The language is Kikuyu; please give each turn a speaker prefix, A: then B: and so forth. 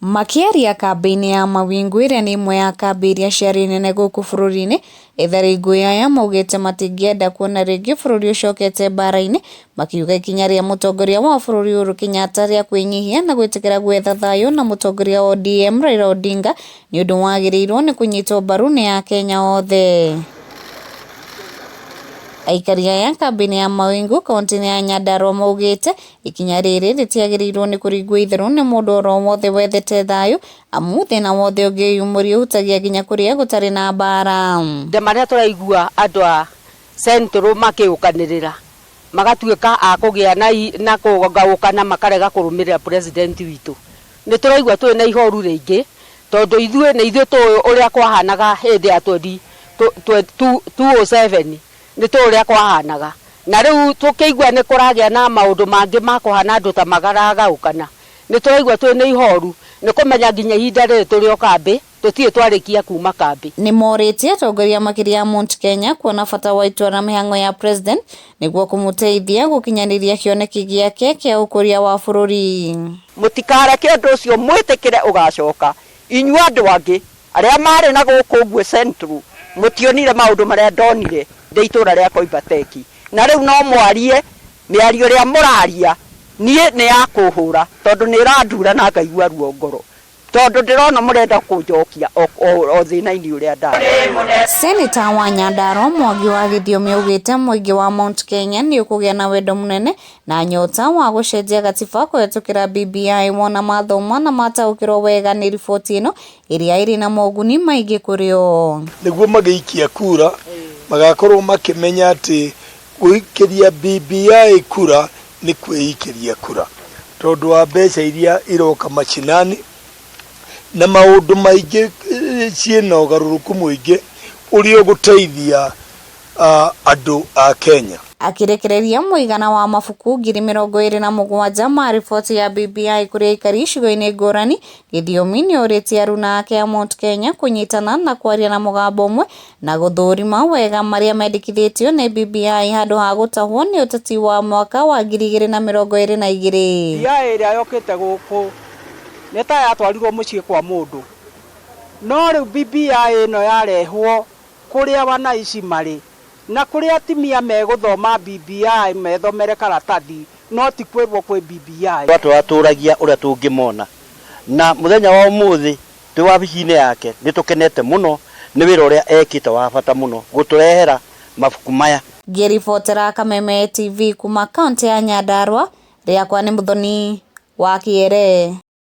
A: Makĩaria kambĩ-inĩ ya Mawingu ĩrĩa nĩ ĩmwe ya kambĩ iria ciarĩ nene gũkũ bũrũri-inĩ, ethari ngũĩ aya maugĩte matingĩenda kuona rĩngĩ bũrũri ũcokete mbara-inĩ, makiuga ikinya rĩa mũtongoria wa bũrũri Uhuru Kenyatta rĩa kwĩnyihia na gwĩtĩkĩra gwetha thayũ na mũtongoria wa ODM Raila Odinga nĩ ũndũ wagĩrĩirwo nĩ kũnyitwo mbaru nĩ akenya othe. Aikari aya kambĩ-inĩ ya Mawingu kauntĩ-inĩ ya Nyandarua maugĩte ikinya rĩrĩ rĩtiagĩrĩirwo nĩ kũringwo itherũ nĩ mũndũ oro wothe wendete thayũ amu thĩna wothe ũngĩyumĩria ũhutagia nginya kũrĩa gũtarĩ na mbara.
B: Marĩa tũraigua andũ a Central makĩũkanĩrĩra magatuĩka a kũgĩa na kũgaũkana makarega kũrũmĩrĩra president witũ. Nĩ tũraigua twĩ na ihoru rĩingĩ tondũ ithuĩ nĩ ithuĩ tũĩ ũrĩa kwahanaga hĩndĩ ya 2007, nĩ tũĩ ũrĩa kwahanaga. Na rĩu tũkĩigua nĩ kũragĩa na maũndũ mangĩ ma kũhana andũ ta maragaũkana, nĩ tũraigua twĩ na ihoru nĩ kũmenya nginya ihinda rĩrĩ tũrĩ o kambĩ, tũtirĩ twarĩkia kuma kambĩ.
A: Nĩ morĩtie atongoria makĩria a Mount Kenya kuona bata wa itua na mĩhang'o ya president nĩguo kũmũteithia gũkinyanĩria kĩoneki gĩake kĩa ũkũria wa bũrũri.
C: Mũtikareke ũndũ ũcio mwĩtĩkĩre ũgacoka. Inyuĩ andũ angĩ arĩa marĩ na gũkũ ũguo Central, mũtionire maũndũ marĩa ndonire ndĩ itũra rĩa Koibateki. Na rĩu no mwarie mĩario ĩrĩa mũraria, niĩ nĩ ya kũhũra tondũ nĩ ĩrandura na ngaigua ruo ngoro, tondũ ndĩrona mũrenda kũnjokia o thĩna-inĩ ũrĩa ndarĩ.
A: Seneta wa Nyandarua Mwangi wa Gĩthiomi augĩte mũingĩ wa Mount Kenya nĩ ũkũgĩa na wendo mũnene na nyota wa gũcenjia gatiba kũhetũkĩra BBI wona mathoma na mataũkĩrwo wega nĩ riboti ĩno ĩrĩa ĩrĩ na moguni maingĩ kũrĩ o.
D: Nĩguo magĩikia kura magakorwo makĩmenya atĩ gũikĩria BBI kura nĩ kwĩikĩria kura, tondũ wa mbeca iria iroka macinani na maũndũ maingĩ, ciĩna ũgarũrũku mũingĩ ũrĩa ũgũteithia andũ a Kenya.
A: Akĩrekereria mũigana wa mabuku 27,000 ma riboti ya BBI kũrĩ aikari icigo-inĩ ngũrani, Gĩthiomi nĩorĩtie aruna ake a Mount Kenya kũnyitana na kwaria na mũgambo ũmwe na gũthũrima wega marĩa mendekithĩtio nĩ BBI handũ ha gũtahwo nĩ ũteti wa mwaka wa 2022.
E: BBI ĩrĩa yũkĩte gũkũ nĩ ta yatwarirwo mũciĩ kwa mũndũ, no rĩu BBI ĩno yarehwo kũrĩa wananchi marĩ na kũrĩa atumia megũthoma BBI methomere karatathi, no ti kwĩrwo kwĩ BBI.
F: Twatũragia ũrĩa tũngĩmona na mũthenya wa ũmũthĩ twĩ wabici-inĩ yake nĩ tũkenete mũno nĩ wĩra ũrĩa ekĩte wa bata mũno gũtũrehera mabuku maya.
A: Ngĩribotera Kameme TV kuma kaũntĩ ya Nyandarua, rĩakwa nĩ Muthoni wa Kĩere.